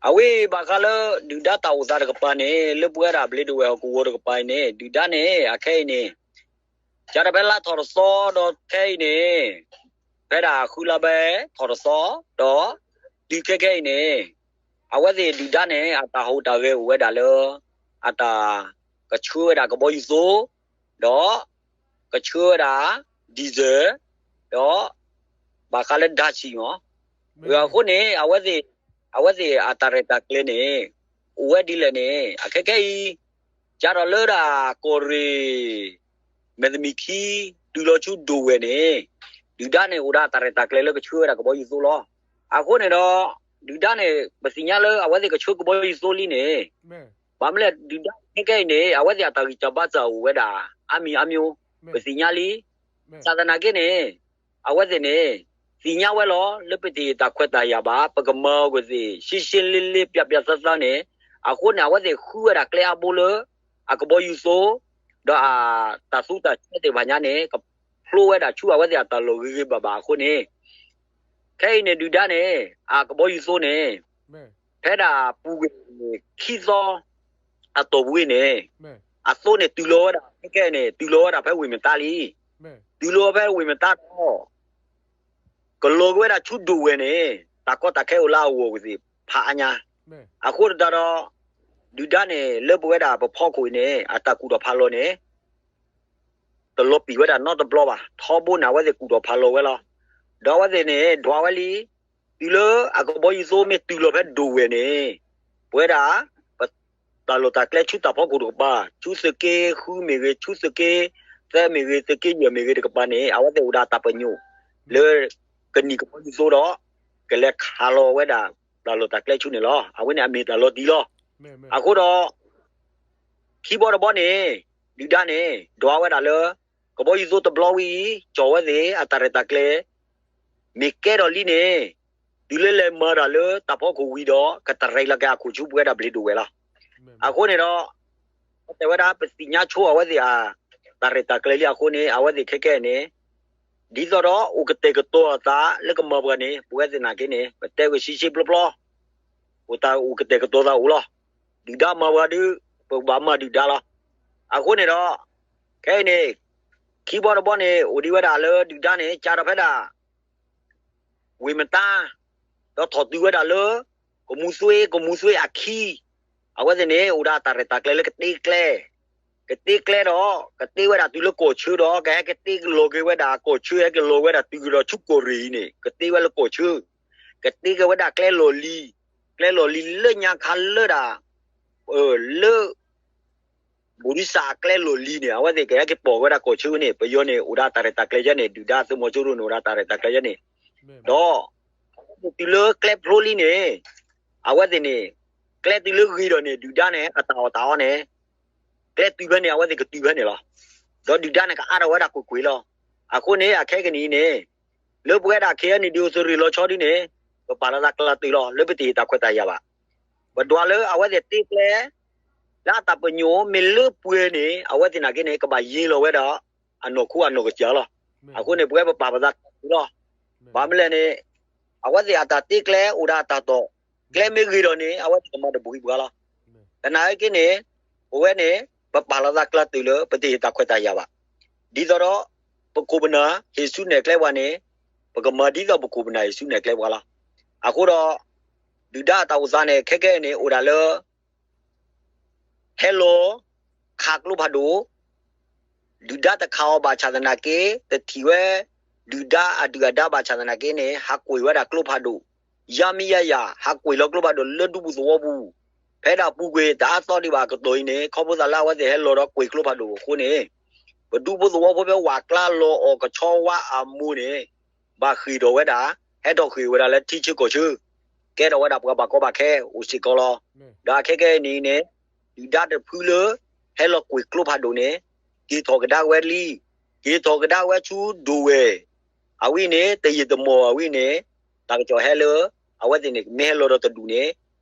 အဝဲဘၣ်ဃးလၢ ဒုၣ်ဒါတၢ်အိၣ်သးတကပၤန့ၣ် လၢပဝဲဒၣ်ဘျ့ဒဝဲၢ်ဟီၣ်ကဝီၤတကပၤအံၤန့ၣ် ဒုၣ်ဒါန့ၣ် အခဲအံၤန့ၣ် ကဒီးဖဲလါထီၣ်တသီဒီးခဲအံၤန့ၣ် ဖဲဒၣ်ဃုလါဘဲထီၣ်တသီ ဒီးတုၤခဲခဲအံၤန့ၣ် အဝဲသ့ၣ်ဒုၣ်ဒါန့ၣ် အတၢ်ဟူးတၢ်ဂဲၤအိၣ်ဝဲဒၣ်လၢ အတၢ်ကဆှၢဝဲဒၣ်ကဘီယူၤသိ ဒီး ကဆှၢဝဲဒၣ် diesel ဒီး ဘၣ်ဃးလၢဓာတ်ဆီမး, အဃိန့ၣ် အဝဲသ့ၣ်အတၢ်ရဲၣ်တၢ်ကျဲၤန့ၣ် အိၣ်ဝဲဒ်လဲၣ်န့ၣ် အခဲခဲအံၤ ကဒီးလၢဒၣ်ကီၢ်ရ့ၣ် မဲာ်တမံၤခံ တုၤလီၤဆူဒိၣ်ဝဲၢ်န့ၣ် ဒုၣ်ဒါန့ၣ်အိၣ်ဒၣ်တၢ်ရဲၣ်တၢ်ကျဲၤလၢကဆှၢဝဲဒၣ်ကဘီယူၤသိလီၤ. အဃိန့ၣ်ဒီး ဒုၣ်ဒါန့ၣ် ပသ့ၣ်ညါလၢအဝဲသ့ၣ်ကဆှၢကဘီယူၤသိလံန့ၣ် ဘၣ်မနုၤလဲၣ် ဒုၣ်ဒါခဲခဲအံၤန့ၣ် အဝဲသ့ၣ်အတၢ်ဂံၢ်စၢ်ဘါစၢ်အိၣ်ဝဲဒၣ် အါမံၤအါမျိုး ပသ့ၣ်ညါလံ. ဘၣ်ဆၣ်သနာ်က့န့ၣ် အဝဲသ့ၣ်န့ၣ် သ့ၣ်ညါဝဲလီၤ လၢပတဟ့ၣ်တၢ်ခွဲးတၢ်ယာ်ဘၣ် ပကမၤအီၤကသ့ၣ် ရှဲရှဲလ့လ့ ပျၢပျၢသၢသၢန့ၣ်, အဃိန့ၣ် အဝဲသ့ၣ်ဃုဝဲဒၣ်ကျဲအါဘိလၢ အကဘီယူၤသိ ဒီးအတၢ်သူတၢ်စွဲသ့ၣ်တဖၣ်ညါန့ၣ် ကဖျိဝဲဒၣ်ဆူအဝဲသ့ၣ်အတၢ်လီၢ်ဂ့ၤဂ့ၤဘၣ်ဘၣ်အဃိန့ၣ် ခဲအံၤန့ၣ် ဒုၣ်ဒါန့ၣ် အကဘီယူၤသိန့ၣ် ဖဲဒၣ်ပူၤကွံာ်ခံသီ အတီၢ်ပူၤအံၤန့ၣ် အသိန့ၣ်တုၤလီၤဝဲဒၣ် ခဲခဲအံၤန့ၣ် တုၤလီၤဝဲဒၣ်ဖဲဝ့ၢ်မတါလံ. တုၤလီၤဝဲဖဲဝ့ၢ်မတါဒီး ကလီၤက့ၤဝဲဒၣ်ဆူဒိၣ်ဝဲၢ်န့ၣ် တၢ်ကီတၢ်ခဲအိၣ်လၢအဂီၢ်ကသ့ၣ်ဖးအါညါ, အဃိသတးဒီး ဒုၣ်ဒါန့ၣ် လၢပဝဲဒၣ်ပဖီခိၣ်အံၤန့ၣ် အတၢ်ကူၣ်ထီၣ်ဖးလီၤန့ၣ် တလီၤပံာ်ဝဲဒၣ်နီတဘျီဘၣ်. ထီဘိန့ၣ် အဝဲသ့ၣ်ကူၣ်ထီၣ်ဖးလီၤဝဲလီၤ. ဒီးအဝဲသ့ၣ်န့ၣ် ဒွးဝဲလံ, တုၤလၢအကဘီယူၤသိမ့ၢ်တုၤလီၤဖဲဒိၣ်ဝဲၢ်န့ၣ် ပဝဲဒၣ် ပတၢ်လီၢ်တၢ်ကျဲဆူတၢ်ဖီခိၣ်တကပၤ ဆူသုးက့ဃုမ့ၢ်ဂ့ၤ ဆူသုးက့သၢမ့ၢ်ဂ့ၤ သုးက့ယဲၢ်မ့ၢ်ဂ့ၤတကပၤန့ၣ် အဝဲသ့ၣ်အိၣ်ဒၣ်တၢ်ပညိၣ် လၢ ကနံၣ်ကဘီယူၤသိဒီး ကလဲၤခးလီၤဝဲဒၣ် တၢ်လီၢ်တၢ်ကျဲဆူန့ၣ်လီၤ. အဝဲန့ၣ်အမ့ၢ်တၢ်လီၤတံၢ်လီၤ. အဃိဒီး ခံဘီတဘီန့ၣ် ဒုၣ်ဒါန့ၣ် ဒွးဝဲဒၣ်လၢ ကဘီယူၤသိတဘျီဝံၤအံၤ ကၠီၤဝဲသ့ၣ်အတၢ်ရဲၣ်တၢ်ကျဲၤ မ့ၢ်ကဲထီၣ်လံန့ၣ် တုၤလၢလဲၤမၤတၢ်လၢတၢ်ဖီခိၣ်ဝံၤဒီး ကတရံးလီၤက့ၤအခိၣ်ဆူပဝဲဒၣ်ဘျ့ဒိၣ်ဝဲၢ်လီၤ. အဃိန့ၣ်ဒီး တဲဝဲဒၣ် ပသ့ၣ်ညါဆိအဝဲသ့ၣ်အတၢ်ရဲၣ်တၢ်ကျဲၤလံအဃိန့ၣ် အဝဲသ့ၣ်ခဲကဲန့ၣ် ဒ်သိးဒီးအိၣ်ကတဲာ်ကတီၤအသးလၢကမၤပှၤန့ၣ် ပဝဲသ့ၣ်နာ်က့န့ၣ် ပတဲဂ့ၢ်ဆံးဆံးပျီပျီ အိၣ်တၢ်အိၣ်ကတဲာ်ကတီၤသးအိၣ်လီၤ. ဒုၣ်ဒါမၤပှၤဒုး ပဘၣ်မၤဒုၣ်ဒါလီၤ. အဃိန့ၣ်ဒီး ခဲအံၤန့ၣ် ခံဘီတဘီန့ၣ် အိၣ်ဒံးဝဲဒၣ်လၢဒုၣ်ဒါန့ၣ် ကၢ်ထီၣ်ဖဲဒၣ် ဝ့ၢ်မတါ ဒီးထီၣ်တုၤဝဲဒၣ်လၢ ကမူၤသွ့ ကမူၤသွ့အခံ အဝဲသ့ၣ်န့ၣ် အိၣ်ဒၣ်တၢ်ရဲၣ်တၢ်ကျဲၤလၢကတ့ကျဲ ကတ့ကျဲဒီး ကတ့ဝဲဒၣ်တုၤလၢကီၢ်ဆၢဒီး ကဟဲကတ့လီၤက့ၤဝဲဒၣ်ကီၢ်ဆၢ ဟဲက့ၤလီၤဝဲဒၣ်တုၤကဒီးဆူကီၢ်ရ့ၣ်အံၤန့ၣ် ကတ့ဝဲလၢကီၢ်ဆၢ ကတ့က့ၤဝဲဒၣ်ကျဲလီၢ်လံၤ ကျဲလီၢ်လံၤလၢညါခါလၢဒၣ် လၢ ဘိၣ်ဒံစၣ်အကျဲလီၢ်လံၤန့ၣ် အဝဲသ့ၣ်ကဟဲက့ၤပိာ်ဝဲဒၣ်ကီၢ်ဆၢန့ၣ် ပယီၤန့ၣ် အိၣ်ဒၣ်တၢ်ရဲၣ်တၢ်ကျဲၤယဲန့ၣ် ဒုၣ်ဒါသုးမီၤစိရိၤန့ၣ် အိၣ်ဒၣ်တၢ်ရဲၣ်တၢ်ကျဲၤယဲန့ၣ် ဒီး တုၤလၢကျဲဖျိလံန့ၣ် အဝဲသ့ၣ်န့ၣ် ကျဲတုၤလၢဂ့ၤဒီးန့ၣ် ဒုၣ်ဒါန့ၣ် အတၢ်အီၣ်တၢ်အီန့ၣ် ကျဲတုၤဖဲန့ၣ် အဝဲသ့ၣ်ကတုၤဖဲန့ၣ်လီၤ. ဒီးဒုၣ်ဒါန့ၣ် ကအါထီၣ်ဝဲဒၣ်ကွ့ၢ်ကွ့ၢ်လီၤ. အဃိန့ၣ် အခဲကနံၣ်အံၤန့ၣ် လၢပဝဲဒၣ် ခဲအံၤန့ၣ် ဒုးအိၣ်သရံၣ်လီၤဆီဒ်န့ၣ် ပပာ်လီၤသးကျၢၤတုၤလီၤ လၢပတဟ့ၣ်တၢ်ခွဲးတၢ်ယာ်ဘၣ်. ပဒွးလၢအဝဲသ့ၣ်တ့ကျဲ လၢအတၢ်ပညိၣ်မ့ၢ်လၢပှဲၤန့ၣ် အဝဲသ့ၣ်နာ်က့န့ၣ် ကဘၣ်ယ့လီၤဝဲဒၣ် အနီၢ်ခိအနီၢ်ကစၢ်လီၤ. အဃိန့ၣ် ပဝဲပပာ်ပသးကျၢၤတုၤလီၤ. ဘၣ်မနုၤလဲၣ်န့ၣ် အဝဲသ့ၣ်အတၢ်တ့ကျဲအိၣ်ဒၣ်အတၢ်တီၢ် ကျဲမ့ၢ်ဂ့ၤဒီးန့ၣ် အဝဲသ့ၣ်ကမၤတဘှံးပှၤလီၤ. သနာ်က့န့ၣ် ပဝဲန့ၣ် ပပာ်လီၤသးကျၢၤတုၤလၢ ပတဟ့ၣ်တၢ်ခွဲးတၢ်ယာ်ဘၣ်. ဒ်သိးဒီး ပခိၣ်ပနၢ်ဟ့ၣ်ဆူနဲၣ်ကျဲပှၤန့ၣ် ပကမၤဒ်သိးပခိၣ်ပနၢ်ဟ့ၣ်ဆူနဲၣ်ကျဲပှၤလီၤ. အဃိဒီး ဒုၣ်ဒါအတၢ်အိၣ်သးန့ၣ် ခဲကဲန့ၣ် အိၣ်ဒၣ်လၢ ဟဲလီၤခးကျိဖးဒိၣ် ဒုၣ်ဒါတခးအီၤဘၣ်ဆၣ်သနာ်က့ တထံၣ်ဝဲ ဒုၣ်ဒါအဒုၣ်အဒါဘၣ်ဆၣ်သနာ်က့န့ၣ် ဟးကွံာ်ဝဲဒၣ်ကျိဖးဒိၣ် ယါမံယါယၤ ဟးကွံာ်လီၤကျိဖးဒိၣ်လၢဒူပူၤသဝီပူၤ ဖဲဒၣ်ပူၤကွံာ်တအါသီဒံးဘၣ်အကတီၢ်အံၤန့ၣ် ခီဖျိသးလၢအဝဲသ့ၣ်ဟဲလီၤဒီးကွံာ်ကျိဖးဒိၣ်အဃိန့ၣ် ပဒူဖိသဝီဖိဖဲဝၤကျါလီၤအီၣ်ကဆီဝါအမိၢ်န့ၣ် ဘၣ်ဃ့ၢ်ထီၣ်ဝဲဒၣ် ဟဲထီၣ်ဃ့ၢ်ဝဲဒၣ်လၢထံဆၢကီၢ်ဆၢ ကဲထီၣ်ဝဲဒၣ်ပှၤဘၣ်ကီဘၣ်ခဲအိၣ်စ့ၢ်ကီးလီၤ. ဒီးခဲကဲအံၤန့ၣ်န့ၣ် ဒုၣ်ဒါတဖုလၢ ဟဲလီၤကွံာ်ကျိဖးဒိၣ်န့ၣ် က့ၤထီၣ်ကဒါဝဲလံ က့ၤထီၣ်ကဒါဝဲဆူဒိၣ်ဝဲၢ် အဝဲန့ၣ် တယံာ်တမီၢ်အဝဲန့ၣ် တၢ်ကစီၣ်ဟဲလၢ အဝဲသ့ၣ်န့ၣ် မ့ၢ်ဟဲလီၤဒီးတဒူၣ်န့ၣ်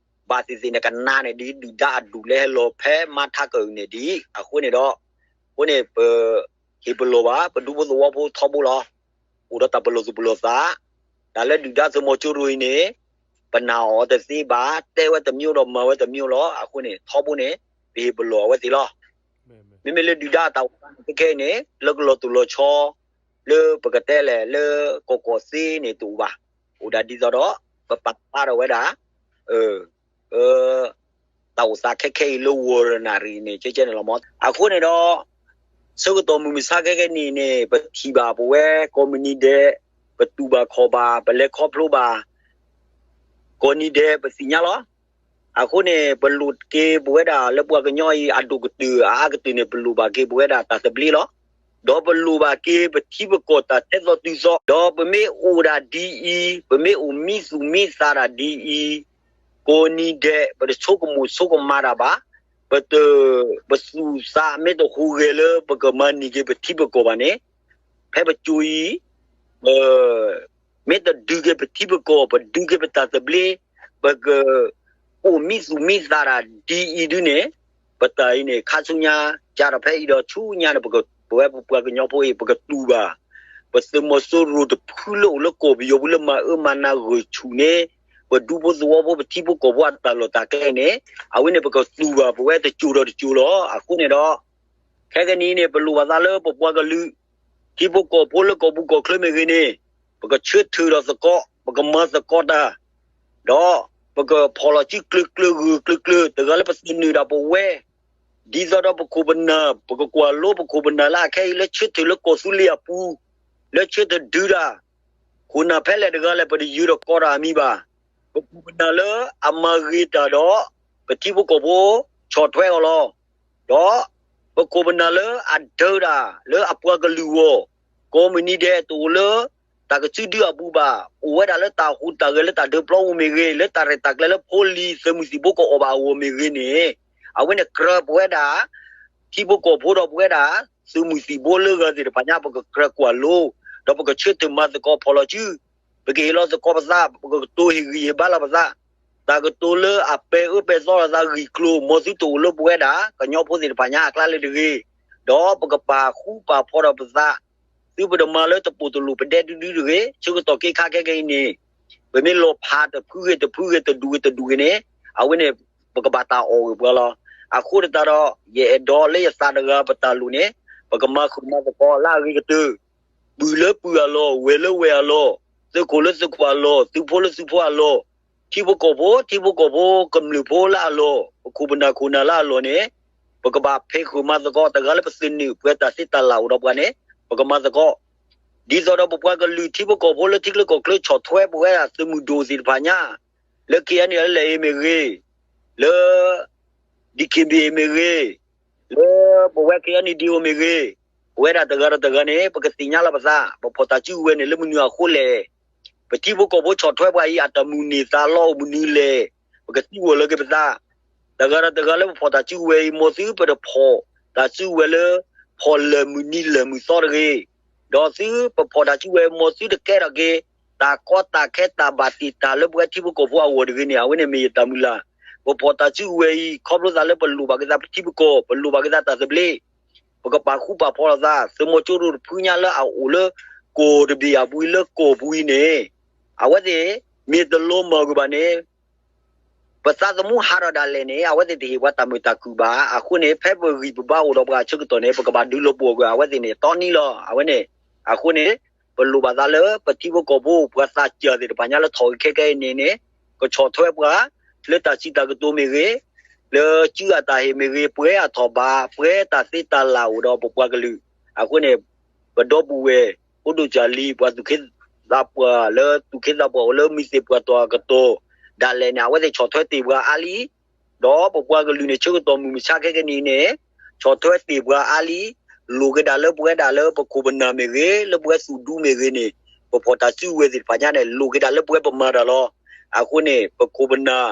ဘၣ်သ့ၣ်သ့ၣ်န့ၣ် ကနါန့ၣ်ဒ် ဒုၣ်ဒါအဒူၣ်လၢဟဲလီၤဖဲမါထါကၢၢ်န့ၣ်ဒ် အဃိန့ၣ်ဒီး အဃိန့ၣ် ပ ဟ့ၣ်ပလီၢ်ဘၣ် ပဒူဖိသဝီဖိထီဘိလီၤ. အိၣ်ဒီးတၢ်ပလီၢ်သူၣ်ပလီၢ်သး တၢ်လၢဒုၣ်ဒါသုးမီၤစိရိၤအံၤန့ၣ် ပနာ်အီၤတသ့ဘၣ်, တဲဝဲတမျိုးဒီးမၤဝဲတမျိုးလီၤ. အဃိန့ၣ် ထီဘိန့ၣ် ပဟ့ၣ်ပလီၢ်အဝဲသ့ၣ်လီၤ. မ့မ့ၢ်လၢဒုၣ်ဒါအတၢ်အိၣ်သးန့ၣ် ခဲခဲအံၤန့ၣ် လၢကလီၤတိၢ်လီၤဆီ လၢပကတဲလဲၣ် လၢကီၢ်ကီၢ်သ့န့ၣ်တအိၣ်ဘၣ်. အိၣ်ဒၣ်ဒ်သိးဒီး ပပာ်ဖျါထီၣ်ဝဲဒၣ် တၢ်အိၣ်သးခဲခဲအံၤလၢဝီၤရနၣ်ရံၣ်န့ၣ် ကဲကဲန့ၣ်လီၤမး. အဃိန့ၣ်ဒီး ဆၢကတီၢ်မုၢ်မဆါခဲခဲနံၣ်န့ၣ် ပထံၣ်ဘၣ်ပဝဲကိးမုၢ်နံၤဒဲး, ပတူၢ်ဘၣ်ခီၣ်ဘၣ်, ပလဲၤခီဖျိဘၣ် ကိးနံၤဒဲး ပသ့ၣ်ညါလီၤ. အဃိန့ၣ် ပလိၣ်က့ၤပဝဲဒၣ်လၢပှၤကညီအံၤ အဒိၣ်ကတၢၢ်အအါကတၢၢ်န့ၣ် ပလိၣ်ဘၣ်က့ၤပဝဲဒၣ်တၢ်သဘျ့လီၤ. ဒီးပလိၣ်ဘၣ်က့ၤပထံပကီၢ်တၢ်ထဲသိးတုၤသိး, ဒီးပမ့ၢ်အိၣ်ဒၣ်ဒ်အံၤ, ပမ့ၢ်အိၣ်မံသူၣ်မံသးဒၣ်ဒ်အံၤ, ကိးနံၤဒဲး ပတဆိကမိၣ်ဆိကမးတၢ်ဘၣ်, ပတ ပသူၣ်သးမ့ၢ်တဟူးဂဲၤလၢပကမၤန့ၢ်က့ၤပထံပကီၢ်ဘၣ်န့ၣ်, ဖဲပစိၤအံၤ ပ မ့ၢ်တဒုးက့ၤပထံပကီၢ်, ပဒုးက့ၤပတၢ်သဘျ့, ပက အိၣ်မံသူၣ်မံသးတၢ်ဒ်အံၤဒုန့ၣ်, ပတၢ်အံၤန့ၣ် ခါဆူညါ ကၢ်ထီၣ်ဖဲအံၤဒီးဆူညါန့ၣ် ပဝဲပပှၤကညီဖိအံၤ ပကတူၢ်ဘၣ် ပသုးမီၤစိရိၤတဖုလၢအိၣ်လၢကီၢ်ပယီၤပူၤလၢမၤအၢမၤနးဂၢၢ်ဆူၣ်န့ၣ်, ပဒူဖိသဝီဖိ ပထံဖိကီၢ်ဖိအတၢ်လီၢ်တၢ်ကျဲန့ၣ်, အဝဲန့ၣ်ပကတူၢ်ဘၣ်ပဝဲတစိၤဒီးတစိၤလီၤ. အဃိန့ၣ်ဒီး ခဲကနံၣ်အံၤန့ၣ် ပလိၣ်ဘၣ်သးလၢပပှၤကလုာ် ထံဖိကီၢ်ဖိလၢကီၢ်ပူၤကီၢ်ချၢမ့ၢ်ဂ့ၤန့ၣ်, ပကဆၢထၢၣ်ဒီးသကိး, ပကမၤသကိးတၢ်, ဒီးပကဖီၣ်လီၤစုကျၢၤကျၢၤဂၢၢ်ကျၢၤကျၢၤ တဂၤလၢပသနၢၣ်ဒၣ်ပဝဲ, ဒ်သိးဒီးပခိၣ်ပနၢ်, ပကကွၢ်လိပခိၣ်ပနၢ်လၢအခဲအံၤ လၢဆၢထၢၣ်လၢကီၢ်သူလ့ၤအပူၤ, လၢဆၢထၢၣ်ဒုးတၢ်, ခိၣ်နၢ်ဖဲလဲၣ်တဂၤလဲၣ် ပတယုာ်ဒီးကိးတၢ်အမံၤဘၣ်. ပခိၣ်ပနၢ်လၢအမၤဂ့ၤတၢ်ဒီး ပထံဖိကီၢ်ဖိ ဆီၣ်ထွဲအီၤလီၤ. ဒီးပခိၣ်ပနၢ်လၢအဒၢးတၢ်လၢအပှၤကလုာ်အဂီၢ်, ကိးမုၢ်နံၤဒဲးတအိၣ်လၢ တၢ်ကစုဒုအပူၤဘၣ်, အိၣ်ဝဲဒၣ်လၢတၢ်ဟူးတၢ်ဂဲၤလၢတၢ်ဒၢးပျီပူၤမ့ၢ်ဂ့ၤ, လၢတၢ်ရဲၣ်တၢ်ကျဲၤလၢဖိလံၤသုးမုၢ်သံၣ်ဘိကအီၣ်ဘၣ်အဂီၢ်မ့ၢ်ဂ့ၤန့ၣ်, အဝဲန့ၣ်ကြၢးပဝဲဒၣ် ထံဖိကီၢ်ဖိဒီးပဝဲဒၣ် သုးမုၢ်သံၣ်ဘိလၢဂၤသ့ၣ်တဖၣ်ညါ ပကကြၢးကွၢ်လိ, ဒီးပကဆၢထၢၣ်မၤသကိးဖီၣ်လီၤစု, ပကဟ့ၣ်လီၤသကိးပသး, ပကကတိၤဟ့ၣ်ဂံၢ်ဟ့ၣ်ဘါလီၤပသး, တၢ်ကတိၤလၢအပဲာ်အၢပဲာ်သီလီၤသးဂ့ၢ်ကျိၤ မ်သုတအိၣ်လၢပဝဲဒၣ် ကညီဖိသ့ၣ်တဖၣ်ညါအကျါလၢတဂ့ၤ, ဒီးပကပာ်ဃူပာ်ဖိးဒီးပသး, သုပတမၤလၢတပိာ်တလိာ်ပဒဲဒုဒုတဂ့ၤ, ဆၢကတီၢ်က့ၤခါခဲကနံၣ်အံၤန့ၣ်, ပမ့ၢ်လီၤဖးတဖုဂ့ၤတဖုဂ့ၤ တဒူၣ်ဂ့ၤတဒူၣ်ဂ့ၤန့ၣ်, အဝဲန့ၣ် ပကဘၣ်တၢ်အီၣ်ဂ့ၤပှၤလီၤ. အဃိသတးဒီး ယအဲၣ်ဒိးလၢယသးတဂၤပတၢ်လိၣ်န့ၣ်, ပကမၤဃုာ်မၤသကိးလၢအဂ့ၤကတၢၢ်, ပုၢ်လၢပုၢ်အလီၢ်, ဝဲၢ်လၢဝဲၢ်အလီၢ်, သုးခိၣ်လၢသုးခိၣ်အလီၢ်, သုးဖိလၢသုးဖိအလီၢ်, ထံဖိကီၢ်ဖိ, ထံဖိကီၢ်ဖိကမျၢၢ်ဖိလၢအလီၢ်, ပခိၣ်ပနၢ်ခိၣ်နၢ်လၢအလီၢ်န့ၣ်, ပကဘၣ်ဖံးဃုာ်မၤသကိး, တဂၤလၢပသနၢၣ်ပှဲၤတၢ်သ့တၢ်လၢ်အိၣ်ဒီးပှၤန့ၣ်, ပကမၤသကိး, ဒ်သိးဒီးပပှၤကလုာ်ထံဖိကီၢ်ဖိလၢထံချၢကီၢ်ချၢဆီၣ်ထွဲပဝဲဒၣ်သုးမုၢ်ဒိၣ်သ့ၣ်တဖၣ်ညါ, လၢ KNLA မ့ၢ်ဂ့ၤ, လၢ DKBA မ့ၢ်ဂ့ၤ, လၢပဝဲ KNDO မ့ၢ်ဂ့ၤ, ပဝဲဒၣ်တဂၤဒီးတဂၤန့ၣ် ပကသ့ၣ်ညါလီၤပသး, ပဖီၣ်တၢ်စုကဝဲၤန့ၣ်လၢမနုၤအဃိလဲၣ်, ပထံဖိကီၢ်ဖိဆီၣ်ထွဲပှၤအံၤ အတၢ်မုၢ်န့ၢ်သးလီအိၣ်မနုၤလဲၣ်, ပကသံကွၢ်လၢက့ၤပသး, တဂၤဒီးတဂၤလၢပဖီၣ်တၢ်စုကဝဲၤအံၤ မ်သုပတဖီၣ်တၢ်စုကဝဲၤလၢ ဖီၣ်လၢာ်မုၢ်နံၤလၢာ်မုၢ်သီတဂ့ၤ, ဒီးသုပဖီၣ်တၢ်စုကဝဲၤ မ်သုတကဲထီၣ်က့ၤ တၢ်ကီတၢ်ခဲတၢ်ဘၣ်တ့ၢ်တၢ်လၢပဝဲထံဖိကီၢ်ဖိအဂီၢ်တဂ့ၤန့ၣ် အဝဲန့ၣ်မ့ၢ်ယတၢ်မုၢ်လၢ်, ပဖီၣ်တၢ်စုကဝဲၤအံၤ ခီဖျိသးလၢပလိၣ်ဘၣ်က့ၤသးပထံပကီၢ်, ပလိၣ်ဘၣ်က့ၤသးတၢ်သဘျ့, ပကပာ်ဃူပာ်ဖိးလိာ်သး, သုးမီၤစိရိၤတဖုညါလၢအအိၣ်လၢကီၢ်တဘ့ၣ်အပူၤအံၤ လၢကီၢ်ပူၤအံၤန့ၣ်, အဝဲသ့ၣ် မ့ၢ်တလီၤမၢ်ကွံာ်ဘၣ်န့ၣ် ပသးသမူဟးထီၣ်ဒၣ်လဲာ်န့ၣ် အဝဲသ့ၣ်တဟ့ၣ်ပှၤတၢ်မုာ်တၢ်ခုၣ်ဘၣ်. အဃိန့ၣ် ဖဲပဂံၢ်ပဘါအိၣ်ဒီးပှၤအဆၢကတီၢ်န့ၣ် ပကဘၣ်ဒုးလီၤပှီၢ်ကွံာ်အဝဲသ့ၣ်န့ၣ် တီနံလီၤ. အဝဲန့ၣ် အဃိန့ၣ် ပလိၣ်ဘၣ်သးလၢပထံဖိကီၢ်ဖိ ပှၤသးစၢ်သ့ၣ်တဖၣ်ညါလၢထီၣ်ဂ့ၤခဲကနံၣ်အံၤန့ၣ် ကဆီၣ်ထွဲပှၤ လၢတၢ်စံးတၢ်ကတိၤမ့ၢ်ဂ့ၤ, လၢစုအတၢ်ဟ့ၣ်မ့ၢ်ဂ့ၤ, ပှဲၤအထီၣ်ဘး, ပှဲၤတၢ်သ့တၢ်လၢ်အိၣ်ဒီးပပှၤကလုာ်. အဃိန့ၣ် ပဒီပုၢ်ဝဲၢ် ဖိဒိၣ်ကၢ်လံၤ ပှၤသူၣ်က့သးပှၢ်လၢသူၣ်က့သးပှၢ်အိၣ်လၢမံၤသ့ၣ်ပှၢ်တီၢ်အကတီၢ်ဒၣ်လဲာ်န့ၣ် အဝဲသ့ၣ်ဆီၣ်ထွဲတ့ၢ်ပှၤအါလံ ဒီးပပှၤကလုာ်န့ၣ် ဆၢကတီၢ်မုၢ်မဆါခဲကနံၣ်အံၤန့ၣ် ဆီၣ်ထွဲတ့ၢ်ပှၤအါလံ, လိၣ်က့ၤဒၣ်လၢပဝဲဒၣ်လၢပခိၣ်ပနၢ်မ့ၢ်ဂ့ၤ, လၢပဝဲသူၣ်ဒူမ့ၢ်ဂ့ၤန့ၣ်, ပဖီၣ်တၢ်စုကဝဲၤသ့ၣ်တဖၣ်ညါန့ၣ် လိၣ်က့ၤဒၣ်လၢပဝဲပမၤတၢ်လီၤ. အဃိန့ၣ် ပခိၣ်ပနၢ်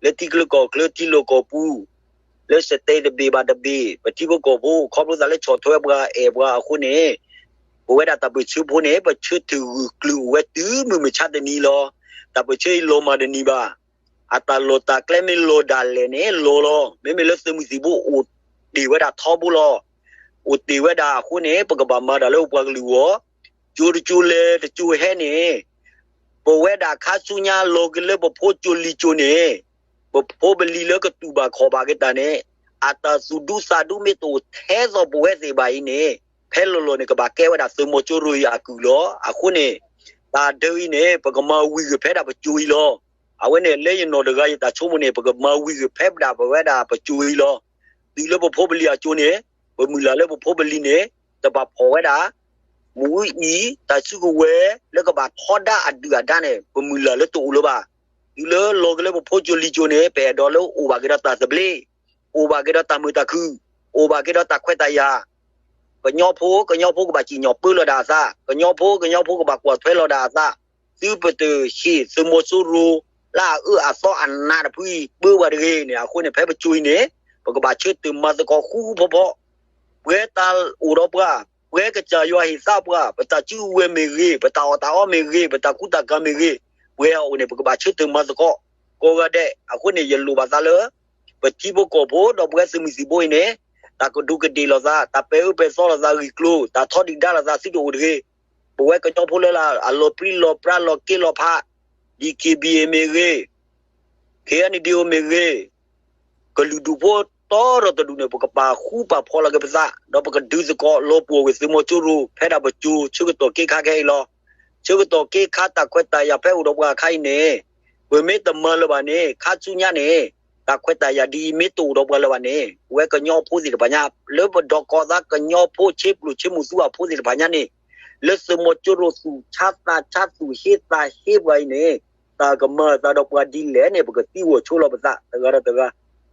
လၢထံချၢကီၢ်ချၢ ထံလီၢ်ကီၢ်ပူၤ လၢ state တဘ့ၣ်ဘၣ်တဘ့ၣ် ပထံဖိကီၢ်ဖိ ခီဖျိသးလၢဆီၣ်ထွဲပှၤအဲၣ်ပှၤအဃိန့ၣ်, ပဝဲဒၣ်တၢ်ပၢၢ်ဆၢဖိန့ၣ် ပဆၢထၢၣ်ဂၢၢ်ကျၢၤအိၣ်ဝဲတုၤမုၢ်မဆါတနံၤလီၤ. တၢ်ပၢၢ်ဆၢအံၤလီၤမၢ်တနံၤဘၣ်. အတၢ်လီၢ်တၢ်ကျဲမ့ၢ်လီၤဒၣ်လဲာ်န့ၣ် လီၤလီၤ. မ့မ့ၢ်လၢသုးမုၢ်သံၣ်ဘိအိၣ်တ့ၢ်ဝဲဒၣ်ထီဘိလီၤ. အိၣ်တ့ၢ်ဝဲဒၣ်အဃိန့ၣ် ပကဘၣ်မၤတၢ်လၢပပှၤကလုာ်အဂီၢ်, ကၠိတကၠိလဲၤတကၠိဟဲန့ၣ် ပဝဲဒၣ်ခါဆူညါလီၤက့ၤလၢပဖိကၠိလံၤကၠိန့ၣ်, ပဖိပလံၤလၢကတူၢ်ဘၣ်ခီၣ်ဘၣ်က့ၤတၢ်န့ၣ်, အတၢ်သူၣ်ဒူသးဒူမ့ၢ်တအိၣ်ထဲသိးပဝဲသ့ၣ်ဘၣ်အံၤန့ၣ်, ဖဲလီၤလီၤန့ၣ် ကဘၣ်ကဲဝဲဒၣ်သုးမီၤကၠိရိၤအံၤအကုၢ်လီၤ. အဃိန့ၣ်, တၢ်ဒုးအံၤန့ၣ် ပကမၤဝံၤဂ့ၤဖဲဒၣ်ပကၠိအံၤလီၤ. အဝဲန့ၣ်လၢယနီၢ်တဂၤယတၢ်ဆိကမိၣ်န့ၣ် ပကမၤဝံၤဂ့ၤဖဲဒၣ်ပဝဲဒၣ်ပကၠိအံၤလီၤ. တုၤလၢပဖိပလံၤအကၠိန့ၣ်, ပမုၢ်လၢ်လၢပဖိပလံၤန့ၣ်, တဘၣ်ဖီၣ်ဝဲဒၣ် မူအံၤ တၢ်စုကဝဲၤလၢကဘၣ်ထီဒါအဒုၣ်အဒါန့ၣ် ပမုၢ်လၢ်လၢတအိၣ်လၢၤဘၣ်. တုၤလၢလီၤက့ၤလၢပဖိကၠိလံၤကၠိန့ၣ် ပအဲၣ်ဒိးလၢအိၣ်ဘၣ်က့ၤဒီးတၢ်သဘျ့, အိၣ်ဘၣ်က့ၤဒီးတၢ်မုာ်တၢ်ခုၣ်, အိၣ်ဘၣ်က့ၤဒီးတၢ်ခွဲးတၢ်ယာ်, ကညီဖိ ကညီဖိကဘၣ်စံၣ်ညီၣ်ပၢလီၤဒၣ်အသး, ကညီဖိ ကညီဖိကဘၣ်ကွၢ်ထွဲလီၤဒၣ်အသး, သုပတဟ့ၣ်သုးမီၤစိရိၤ လၢအအၢအသီအနးတဖုအံၤ ပၢဘၣ်တဂ့ၤန့ၣ် အဃိန့ၣ် ဖဲပကၠိအံၤန့ၣ်, ပကဘၣ်ဆၢထၢၣ်မၤသကိးဃူဃူဖိးဖိး, ပှဲၤတၢ်အိၣ်ဒီးပှၤ, ပှဲၤကစၢ်ယွၤဟ့ၣ်သးပှၤ, ပတၢ်စုကဝဲၤမ့ၢ်ဂ့ၤ, ပတၢ်အီၣ်တၢ်အီမ့ၢ်ဂ့ၤ, ပတၢ်ကူတၢ်ကၤမ့ၢ်ဂ့ၤ, ပှဲၤအအိၣ်န့ၣ် ပကဘၣ်ဆၢထၢၣ်မၤသကိး ကိးဂၤဒဲး. အဃိန့ၣ် ယလိၣ်ဘၣ်သးလၢ ပထံဖိကီၢ်ဖိ ဒီးပဝဲသုးမုၢ်သံၣ်ဘိအံၤန့ၣ်, တၢ်ကဒူးကဒ့ၣ်လိာ်သး, တၢ်ပဲာ်အၢပဲာ်သီလိာ်သးဂ့ၢ်ကျိၤ, တၢ်ထီဒုၣ်ဒါလိာ်သးသုတအိၣ်တဂ့ၤ. ပဝဲကညီဖိလၢ အလီၤပြံလီၤပြါလီၤက့လီၤဖး, DKBA မ့ၢ်ဂ့ၤ, KNDO မ့ၢ်ဂ့ၤ, ကလုာ်ဒူၣ်ဖိတီဒီးတဒူၣ်န့ၣ် ပကပာ်ဃူပာ်ဖိးလီၤက့ၤပသး, ဒီးပကဒုးသကိးလီၤပှီၢ်ဝဲသုးမီၤစိရိၤ ဖဲဒၣ်ပကၠိ ဆၢကတီၢ်က့ခါခဲအံၤလီၤ. ဆၢကတီၢ်က့ခါတၢ်ခွဲးတၢ်ယာ်ဖဲအိၣ်ဒီးပှၤအခါအံၤန့ၣ်, ပမ့ၢ်တမၤလၢၤဘၣ်န့ၣ်, ခါဆူညါန့ၣ်, တၢ်ခွဲးတၢ်ယာ်ဒ်အံၤမ့ၢ်တအိၣ်ဒီးပှၤလၢၤဘၣ်န့ၣ်, ပဝဲကညီဖိသ့ၣ်တဖၣ်ညါ, လၢပဒီးကီၢ်သးကညီဖိဆ့ပျိၢ်ဆ့မူးသူအဖိသ့ၣ်တဖၣ်ညါန့ၣ်, လၢသုးမီၤစိရိၤသူၣ်ဆါသးဆါသူၣ်ဟ့သးဟ့ပှၤအံၤန့ၣ်, တၢ်ကမၤအသးဒီးပှၤဒ်လဲၣ်န့ၣ် ပကသံကွၢ်ဆိလီၤပသးတဂၤဒီးတဂၤ.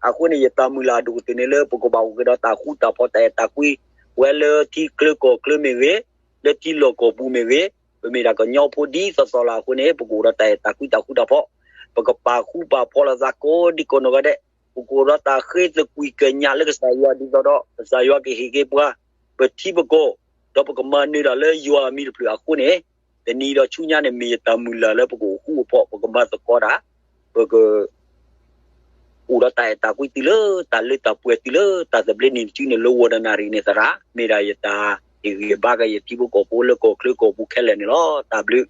အဃိန့ၣ် ယတၢ်မုၢ်လၢ်အဒိၣ်ကတၢၢ်န့ၣ်လၢ ပကဘၣ်အိၣ်က့ၤဒီးတၢ်ဃူတၢ်ဖိးတၢ်အဲၣ်တၢ်ကွံ, ပဝဲလၢထံချၢကီၢ်ချၢမ့ၢ်ဂ့ၤ, လၢထံလီၢ်ကီၢ်ပူၤမ့ၢ်ဂ့ၤ, ပမ့ၢ်ဒၣ်ကညီဖိဒ်သိးသိးလီၤအဃိန့ၣ် ပကအိၣ်ဒီးတၢ်အဲၣ်တၢ်ကွံတၢ်ဃူတၢ်ဖိး, ပကပာ်ဃူပာ်ဖိးလိာ်သးကိးဒံကိးနီၢ်ဂၤဒဲး, ပကအိၣ်ဒီးတၢ်ဃ့သကွံၢ်ကညးလၢကစၢ်ယွၤဒ်သိးဒီး ကစၢ်ယွၤကဟ့ၣ်က့ၤပှၤ ပထံပကီၢ်, ဒီးပကမၤနၢၤတၢ်လၢယွၤအမံၤတဖျၢၣ်အဃိန့ၣ်, တနံၤဒီးဆူညါန့ၣ် မ့ၢ်ယတၢ်မုၢ်လၢ်လၢပကအိၣ်ဃူအိၣ်ဖိး ပကမၤသကိးတၢ်, ပက အိၣ်ဒီးတၢ်အဲၣ်တၢ်ကွံတုၤလၢတၢ်လၢတၢ်ပှဲၤတုၤလၢတၢ်သဘျ့န့ၣ်တစုန့ၣ် လၢဝီၤတနၣ်ရံၣ်န့ၣ်သရၣ်, မ့ၢ်ဒၣ်ယတၢ်ဟ့ၣ်ဂံၢ်ဟ့ၣ်ဘါက့ၤယထံဖိကီၢ်ဖိလၢကီၢ်ချၢကီၢ်ပူၤခဲလၢာ်န့ၣ်လီၤ. တၢ်ဘျုး